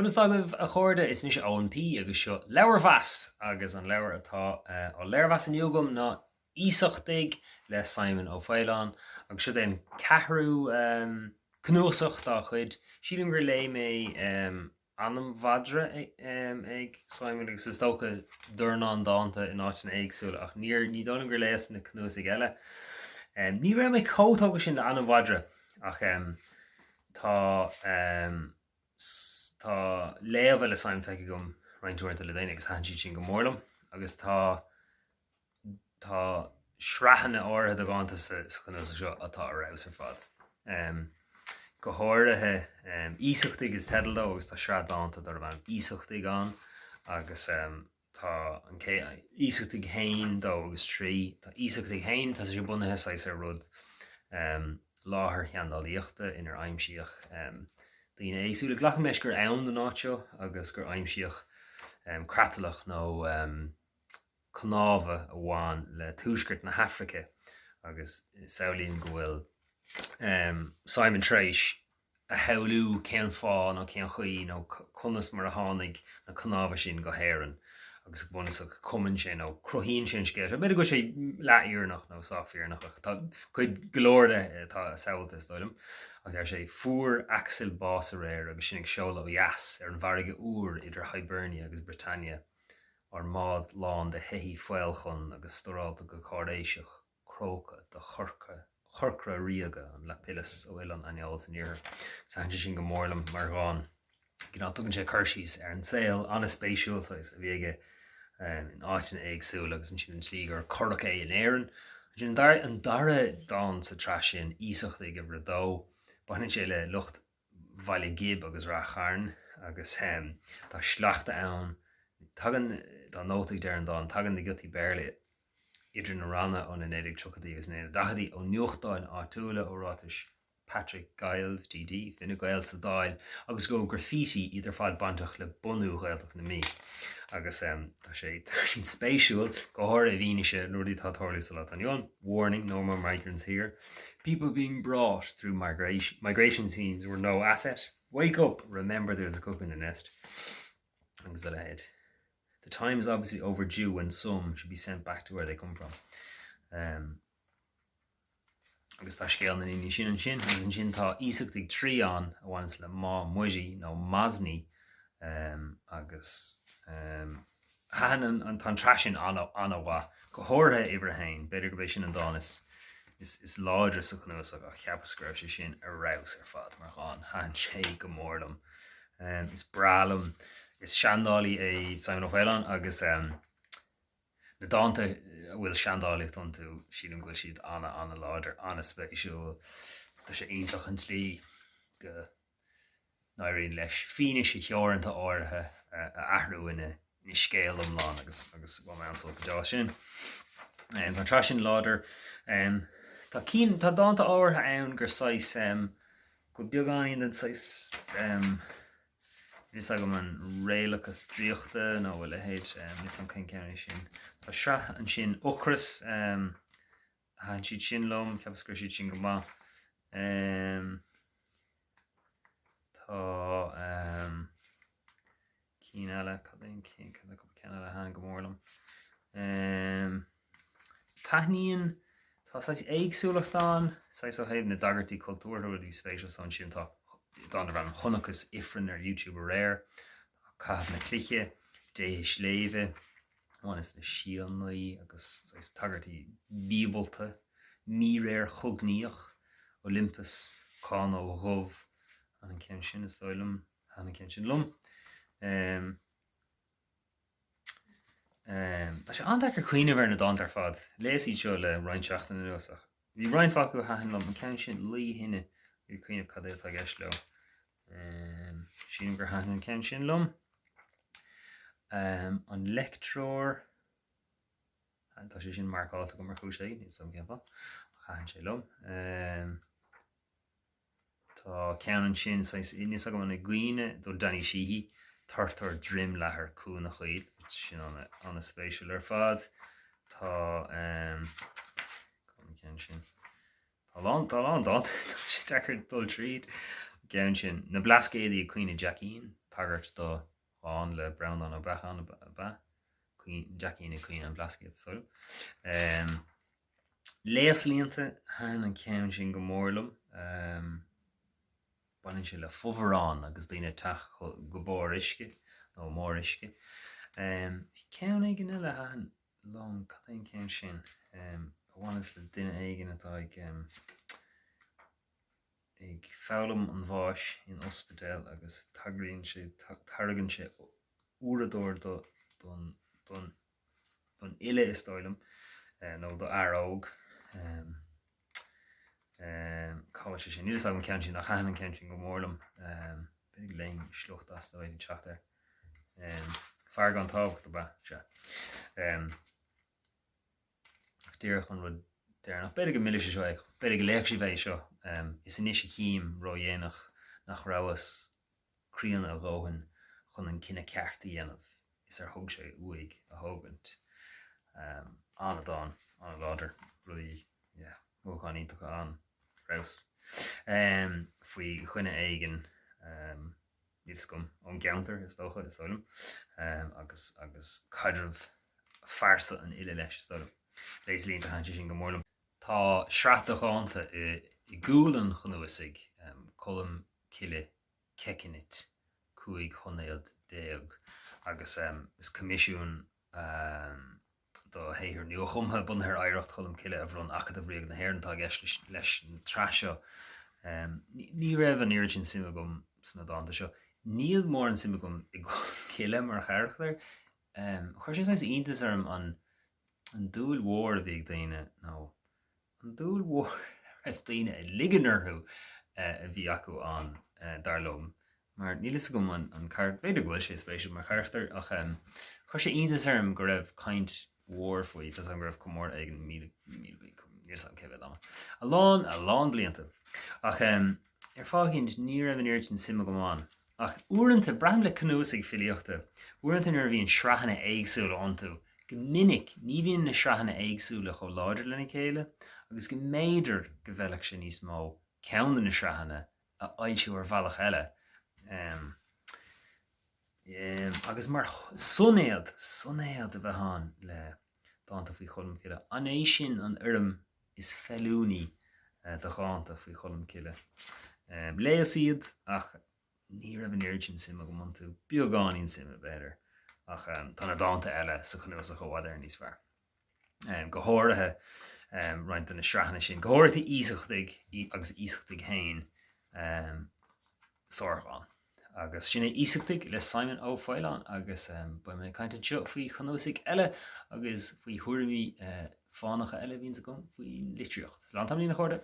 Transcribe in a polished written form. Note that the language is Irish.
Conas tá agaibh a chairde, is mise Eoin P agus seo Leabharmheas agus an leabhar atá á léirmheas inniu agam ná Iasachtaigh le Simon Ó Faoláin agus seo é an ceathrú cnuasach dá chuid. Sílim gur léigh mé Anam Mhadra ag Simon agus is dócha dornán dánta in áiteanna éagsúla ach níor, ní dóigh liom gur léas na cnuasaigh eile. Ní raibh mé chomh tógtha sin le Anam Mhadra ach tá tá léamha le Simon feicthe agam roinnt uaireanta le déanaí agus thaitin siad sin go mór liom agus tá tá sraitheanna áirithe de dhánta sa chnuasach seo atá ar fheabhas ar fad. Go háirithe Iasachtaigh is teideal dó agus tá sraith dánta darb ainm Iasachtaigh ann agus tá an chéad Iasachtaigh 1, 2 agus 3. Tá Iasachtaigh 1, tá sé bunaithe saghas ar rud láthair sheandálaíochta inar aimsíodh daoine éagsúla. Glacaim leis gur ann don áit seo agus gur aimsíodh creatlach nó cnámha a bhain le tuaisceart na hAfraice agus samhlaím go bhfuil Simon tar éis a shamhlú cén fáth nó cén chaoi nó conas mar a tháinig na cnámha sin go hÉirinn agus go bunúsach cumann sé nó cruthaíonn sé an scéal seo. B'fhéidir go bhfuil sé leath-fhírinneach nó sách fírinneach ach tá cuid go leor de atá samhalta is dóigh liom. Ach deir sé, Fuair Axel bás aréir agus sinn ag seoladh ó dheas ar an bhfarraige fhuar idir Hibernia agus Britannia. Ár mbád lán de shoithí faolchon agus stóráilte go cáiréiseach, cróca de chorcra ríoga an lapillus ó Oileán Aineoil san iarthar. Agus thaitin sé sin go mór liom mar dhán. Cineál tugann sé cur síos ar an saol an-spéisiúil saghas a bhí aige in áiteanna éagsúla agus ansin an tslí gur cuireadh é in Éirinn. Ansin an dara dán sa tsraith sin, Iasachtaigh uimhir a dó, baineann sé le lucht Bhaile Ghib agus Rath Chairn agus tá sleachta ann. Tagann, tá nóta ag deireadh an dáin, tagann na giotaí Béarla idir na ranna ó na 1930idí agus 1940idí, ó nuachtáin áitiúla, ó ráitis Patrick Giles, TD, Fine Gael sa Dáil, agus ó graffiti, iad ar fad bainteach le bunú Ghaeltacht na Mí. Agus tá sé, tá sin spéisiúil, go háirithe i bhfianaise na rudaí atá ag tarlú sa lá atá inniu ann, warning, no more migrants here. People being brought through migration, migration schemes were no asset. Wake up, remember there's a cuckoo in the nest. Agus a leithéid. The time is obviously overdue when some should be sent back to where they come from. Um, agus tá scéal na ndaoine sin ansin, agus ansin tá iasachtaigh 3 ann a bhaineanns le Má Muirí nó Mosney um, agus um, Thaitin an, an, tá an tsraith sin an-mhaith, go háirithe uimhir a haon. B'fhéidir gurb é sin an dán is, is, is láidre sa chnuasach ach cheapas go raibh sé sin ar fheabhas ar fad mar dhán. Thaitin sé go mór liom. Is breá liom, is seandálaí é Simon Ó Faoláin agus na dánta a bhfuil seandálaíocht iontu, sílim go bhfuil siad ana, ana-láidir, ana-spéisiúil. Tá sé iontach an tslí go. n-éiríonn leis fianaise theoranta áirithe a athrú ina scéal iomlán agus agus bhain mé an-sult go deo as sin. Tá an tsraith sin láidir. Tá cinn, tá dánta áirithe ann gur saghas, go bhfuil beagáinín den saghas, níl fhios agam an réalachas draíochta nó a leithéid, níl fhios agam cén ceann é sin. Tá sraith ansin, Ocras, thaitin siad sin liom, cheapas go raibh siad sin go maith. Tá cinn eile, cad é an cinn, cad é cúpla ceann eile a thaitin go mór liom. Taitníonn, tá saghas éagsúlacht ann, saghas ó thaobh na dtagairtí cultúrtha, rudaí spéisiúla so ansin tá dán darb ainm Chonacthas Ifreann ar YouTube aréir, tá Caitheamh na Cloiche, Déithe Sléibhe, a bhaineas le Síonaí agus saghas tagairtí bíobalta, míréir chognaíoch, Olympus, Cánóg Dhubh, thaitin an ceann sin is dóigh liom, thaitin an ceann sin liom. Tá sé an-deacair cuimhneamh ar na dánta ar fad. Léas iad seo le roinnt seachtaine anuas ach bhí roinnt acu a thaitin liom. An ceann sin, Luí Thine, ag cuimhneamh cad é atá i gceist leo. Sílim gur thaitin an ceann sin liom. An Leictreoir, tá sé sin marcáilte agam ar chúis éigin, níl 'fhios agam cén fáth, ach thaitin sé liom. Tá ceann ansin, saghas, níl 'fhios agam an i gcuimhne do Danny Sheehy, Turtar Droim Leathair Cuan a' Chaoil, sin an-spéisiúil ar fad. Tá, cá bhfuil an ceann sin? Tá a lán, tá a lán dánta, tá sé deacair dul tríd. An ceann sin, Na Blascaodaí ag caoineadh Jeaicín. Tagairt do dhán le Breandán Ó Beacháin ab ea Jeaicín ag Caoineadh an Bhlascaoid, is dóigh liom. Léaslíonta, thaitin an ceann sin go mór liom. Baineann sé le fomhuireán agus daoine ag teacht go barr uisce nó mór uisce. Bhí ceann éigin eile a thaitin liom, cad é an ceann sin? A bhaineas le duine éigin atá ag ag foghlaim an bháis in ospidéal agus tagraíonn sé, tairgeann sé uaireadóir do don don don fhile is dóigh liom, nó do fhear óg. Cá bhfuil sé sin? Níl fhios agam an ceann sin ach thaitin an ceann sin go mór liom. B'fhéidir go léifinn sliocht as dá bhféadfainn teacht air. Fear gan tábhacht ab ea? Sea. Ach díreach an rud deireanach. B'fhéidir go millfidh sé seo é. B'fhéidir go léifidh sibh é seo. Is anois a chím ródhéanach nach rabhas críonna a dhóthain chun an cinneadh ceart a dhéanamh is ar thug sé uaidh a thógaint. An-dán, an-láidir, rudaí, yeah, mothúcháin iontacha ann, ar fheabhas. Faoi dhuine éigin, níl fhios agam, ón gceantar is dócha, is dóigh liom, agus, agus caidreamh phearsa an fhile leis, is dóigh liom. Léaslíonta, thaitin sé sin go mór liom. Tá sraith de dhánta i gcúl an chnuasaigh, Colm Cille Cecinit, 15 shoinéad, agus is coimisiún do shaothar nua-chumtha bunaithe ar oidhreacht Cholm Cille a bhronn Acadamh Ríoga na hÉireann atá i gceist leis an tsraith seo. Ní raibh an oiread sin suime agam sna dánta seo. Níl mórán suime agam i gColm Cille mar charachtar. Chuir sé saghas iontas orm an dúil mhór a bhí ag daoine, nó an dúil mhór a raibh daoine ag ligean orthu a bhí acu ann, dar liom, mar níl fhios agam an carachtar, b'fhéidir go bhfuil sé spéisiúil mar charachtar, ach chuir sé iontas orm go raibh caint mhór faoi, tá 's agam go raibh comóradh éigin níl 'fhios agam cé mhéad ama, a lán, a lán blianta. Ach ar fáth éicint ní raibh an oiread sin suim agam ann. Ach uaireanta, braithim le cnuasaigh filíochta, uaireanta nuair a bhíonn sraitheanna éagsúla iontu, go minic ní bhíonn na sraitheanna éagsúla chomh láidir lena chéile agus go mb'fhéidir go bhfeilfeadh sé níos mó ceann de na sraitheanna a fhoilsiú ar bhealach eile. Agus mar soinéad, soinéad a bheith ann le dánta faoi Cholm Cille, an é sin an fhoirm is feiliúnaí do dhánta faoi Cholm Cille. Léas iad ach ní raibh an oiread sin suime agam iontu, beagáinín suime b'fhéidir, ach tá na dánta eile sa chnuasach i bhfad Éireann níos fearr. Go háirithe roinnt de na sraitheanna sin, go háirithe Iasachtaigh agus Iasachtaigh Féin. Sárdhán. Agus sin é Iasachtaigh le Simon Ó Faoláin agus beidh mé ag caint anseo faoi chnuasaigh eile agus faoi thuairimí fánacha eile a bhíonns agam faoin litríocht. Slán tamaillín a chairde!